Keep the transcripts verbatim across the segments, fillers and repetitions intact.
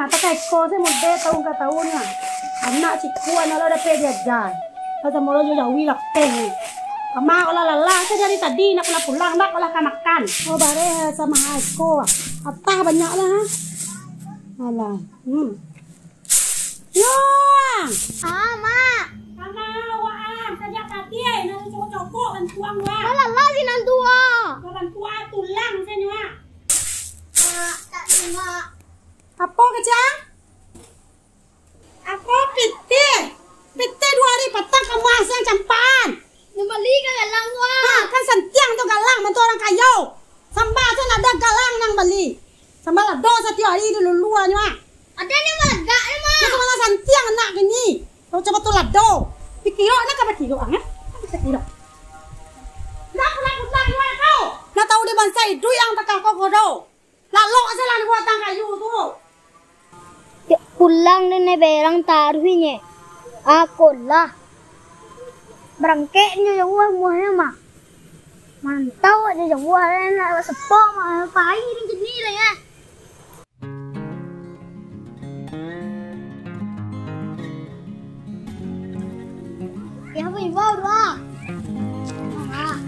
Pakai ko se mode taun ka taun lah. Anak cikua anak lah dapek diaja. Lah samo lo jo jawi lapeh ni. Kama ko lah lalah se dari tadi nak pulang-pulang, nak ko lah ka makan. Oh, bareh samo hai ko. Atah banyak lah. Alah. Hmm. Yo. Ah, Mak. Kama, wak, ah, sajak tadi, eh, nak cokok-cokok bantuang, wak. Alah, lah, sinan tu, wak. Bantuang tulang, sini, wak. Mak, tak terima. Apo, kecek? Apo pitih? Pitih duo ari patang ka masiang campaan. Nan bali ka galang tu, ah. Ha, kan santiang tu galang, bantu urang kayo. Samba tu nan ado galang nan bali. Samba lado satiok ari diluluanyo, ah. Ado nan malagak tu, Mak. Nan samba santiang anak kini. Kau cubo tu lado. Pikiro nak ka pikiro, ah, eh? Nak pikiro. Nak pulang-pulang juo kau. Nak tahu di bansa iduik yang takah kau kodo. Lalok se lah di batang kayu tu. Cak pulang nenek berang taruih inye. Ako lah. Barangkek inyo jauah muahnyo mah. Mantau aja jauah lah nak sepok mah. Pai ring kini lah ya. Ya, apa imbau doa? Ah.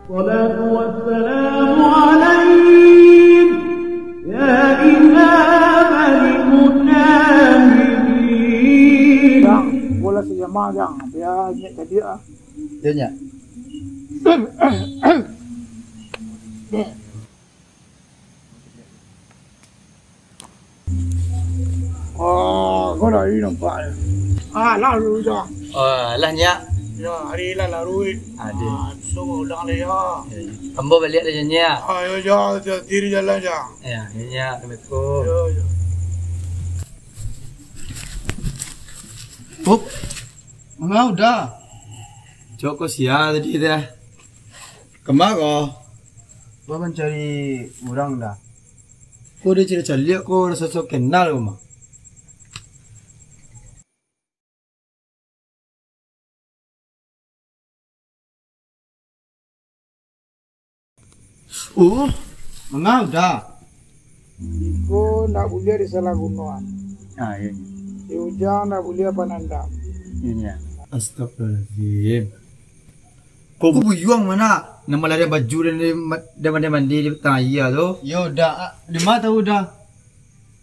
الصلاة والسلام عليك يا إمام المجاهدين. Jang, bola si Jamal, Jang. Bia inyo tadi, ah. Iyo, Nyak. Ah, ko dari nampak. Ah, lah dulu, Jang. Oh, lah, Nyak. Yo, ari lah laruik. Aduh. Ah, so ulang lah, ya. Ambo baliak lah, Nyak. Ah, yo, Jang, hati-hati di jalan, Jang. Ya, Nyak, Assalamualaikum. Yo, yo. Up. Manga Uda? Cok ko sia tadi tu. Kama ko? Ba mancari urang, Da. Ko den caliak-caliak ko, raso-raso kenal ko mah. Oh, manga Uda? Iko ndak buliah disalahgunoan. Ah, iyo. Si Ujang ndak buliah panandam. Iyo, Nyak. Astagfirullahaladzim. Ko buyuang ma, nan malarian baju den di ma-, den mandi-mandi di tangah aia tu? Yo, Da. Di ma tahu, Da?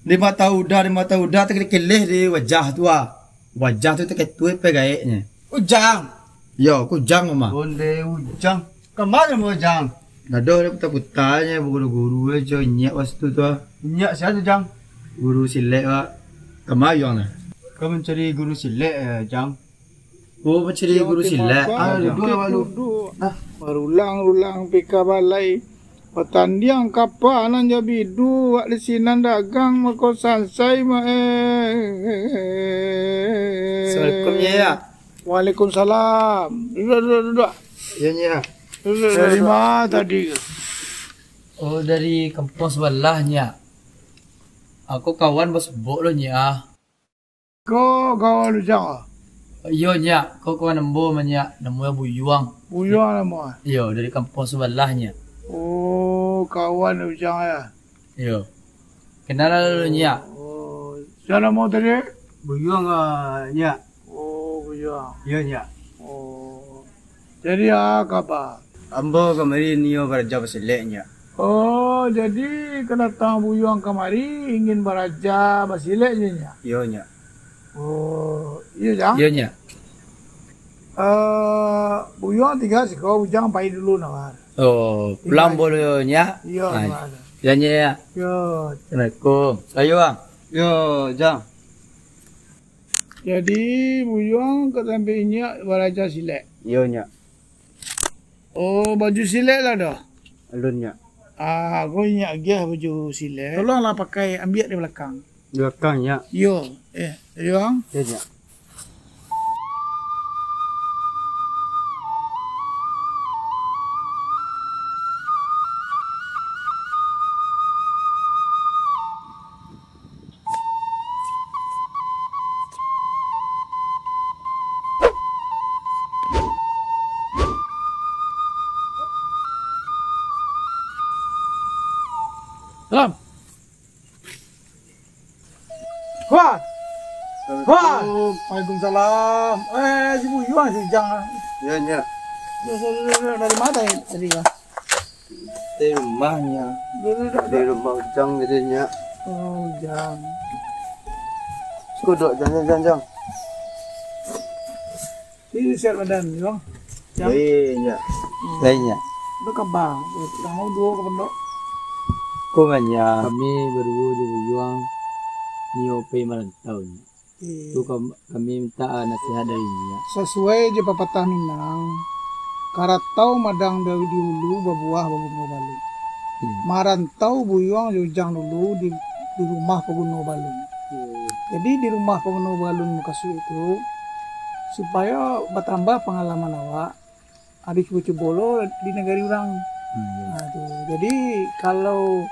Di ma tahu, Da, di ma tahu, Da, takeleh-keleh di wajah tu, ah. Wajah tu takatuik pe gaeknyo. Ujang. Yo, ko Ujang mah. Onde Ujang. Kama rumah Ujang? Ado, ado puta-putanyo, baguru-guru jo inyiak pas tu, tu, ah. Inyiak sia tu, Jang? Guru silek, Pak. Kama Ujang lah? Ka mancari guru silek, eh, Jang. Oh, mancari guru silek. Ah, duduak awak lu. Nah. Barulang-ulang pika balai. Batandiang kapa nan jo bidu, wak di sinan dagang mako sansai ma-, eh. Assalamualaikum, Nyak. Waalaikumsalam. Duduak, duduak, duduak. Iyo, Nyak. Duduak, duduak, duduak. Dari ma tadi? Oh, dari kampuang sabalah, Nyak. Ako kawan basubok lo, Nyak, ah. Ko kawan Ujang, ah? Iyo, Nyak. Ko kawan ambo mah, Nyak. Namonyo Buyuang. Buyuang namo, ah? Iyo, dari kampuang sabalah, Nyak. Oh, kawan Ujang, ya? Iyo. Kenalan dulu, Nyak. Oh, sia namo tadi? Buyuang, ah, Nyak. Oh, Buyuang. Iyo, Nyak. Oh. Jadi, ah, kapa? Ambo kamari nio baraja basilek, Nyak. Oh, jadi kadatangan Buyuang kamari ingin baraja basilek je, Nyak? Iyo, Nyak. Oh, iyo, Jang? Iyo, Nyak. Eh, Buyuang tingga siko, Buyuang pai dulu, Nawar. Oh, pulang dulu, Nyak. Iyo, Nawar. Iyo, Nyak, yo. Yo. Assalamualaikum. Ayo, Bang. Yo, Jang. Jadi, Buyuang ka tampek inyiak baraja silek? Iyo, Nyak. Oh, baju silek lah dah? Alun, Nyak. Ah, ko inyiak agiah baju silek. Tolonglah pakai, ambiak di balakang. Di balakang, Nyak. Iyo, eh, Buyuang. Iyo, Nyak. Salam. Wah. Wah. Waalaikumsalam. Eh, si Buyuang, si Ujang. Yo, Nyak. Yo, yo, yo, yo, dari mana tadi, tadi, Bang? Di rumahnya. Duduk, duduk, Di duduk. rumah Ujang tadi, Nyak. Oh, Ujang. Siko duduak, Jang, Jang, Jang, Jang. Jadi, sehat badan, Bang? Jang? Baik, Nyak. Hmm. Baik, Nyak. Apo kaba? Urang duo ka pondok? Ko, Nyak. Kami baduo jo Buyuang nio pai marantau, Nyak. Iya. Tu kam-, kami minta, ah, nasihat dari Nyak. Sasuai jo papatah Minang, karatau madang dari di hulu, babuah babuno balun. Hmm. Marantau Buyuang jo Ujang dulu di, di rumah paguno balun. Hmm. Jadi, di rumah paguno balun mukasuik tu, supayo batambah pangalaman awak, abih cubo-cubo lo di nagari urang. Hmm, iya. Nah, tu. Jadi, kalau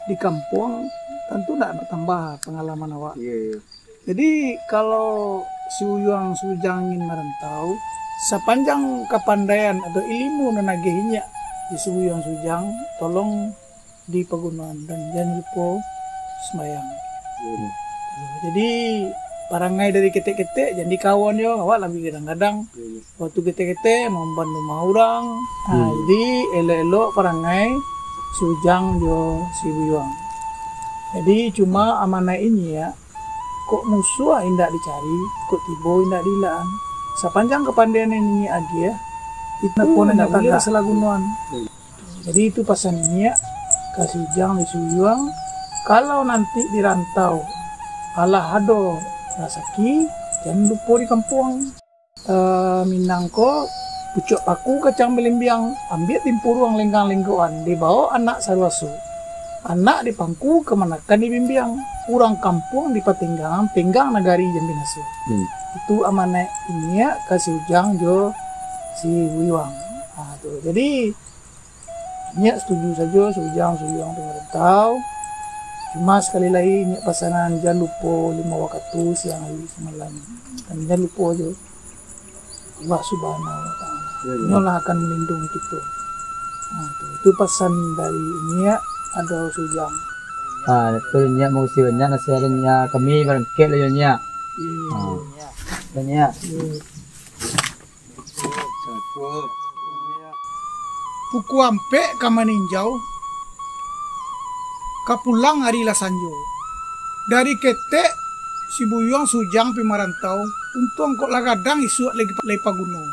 di kampuang, tantu ndak, ndak tambah pangalaman awak. Iya, iya. Jadi, kalau si Buyuang si Ujang ingin marantau, sapanjang kapandaian atau ilimu nan agiah inyak di si Buyuang si Ujang, tolong di pagunoan, dan jan lupo sumbayang. Hmm. Jadi, parangai dari ketek-ketek, jan dikawon jo, awak lah bagadang-gadang. Hmm. Waktu ketek-ketek, mamban rumah urang. Ha, Hmm. jadi, elok-elok parangai si Ujang jo si Buyuang. Jadi, cuma amanah inyak, kok musuah indak dicari, kok tibo indak diilaan. Sapanjang kapandaian inyak agiah, itu Apo nan indak nyo buliah tagak. Salah gunoan. Hmm. Jadi, itu pasan inyak ka si Ujang di si Buyuang, kalau nanti di rantau alah ado rasaki, jan lupo di kampuang. Eh, Minang ko pucuak paku kacang balimbiang, ambiak timpuruang lenggang-lenggokan, dibao anak saruaso. Anak dipangku kamanakan dibimbiang, urang kampuang dipatenggang, tenggang nagari jan binaso. Hmm. Itu amanah inyak ka si Ujang jo si Buyuang. Ha, tu. Jadi, Inyak satuju sajo, si Ujang, si Buyuang tu marantau. Cuma sakali lai, inyak pasanan, jan lupo limo wakatu, siang, hari, samalam. Dan jan lupo jo Allah Subhanahu wa Ta'ala. Ya, ya. Inyo lah akan malindungi kito. Nah, tu, itu pasan dari inyak, ado si Ujang. Ah, tu inyak, makasih banyak nasihat inyak. Kami barangkek lah yo, Nyak. Iya. Ah. Inyak. Inyak. Iya. Pukua ampek ka maninjau, ka pulang ari lah sanjo. Dari ketek, si Buyuang si Ujang pai marantau, untuang kok lah gadang isuak lai, lai paguno.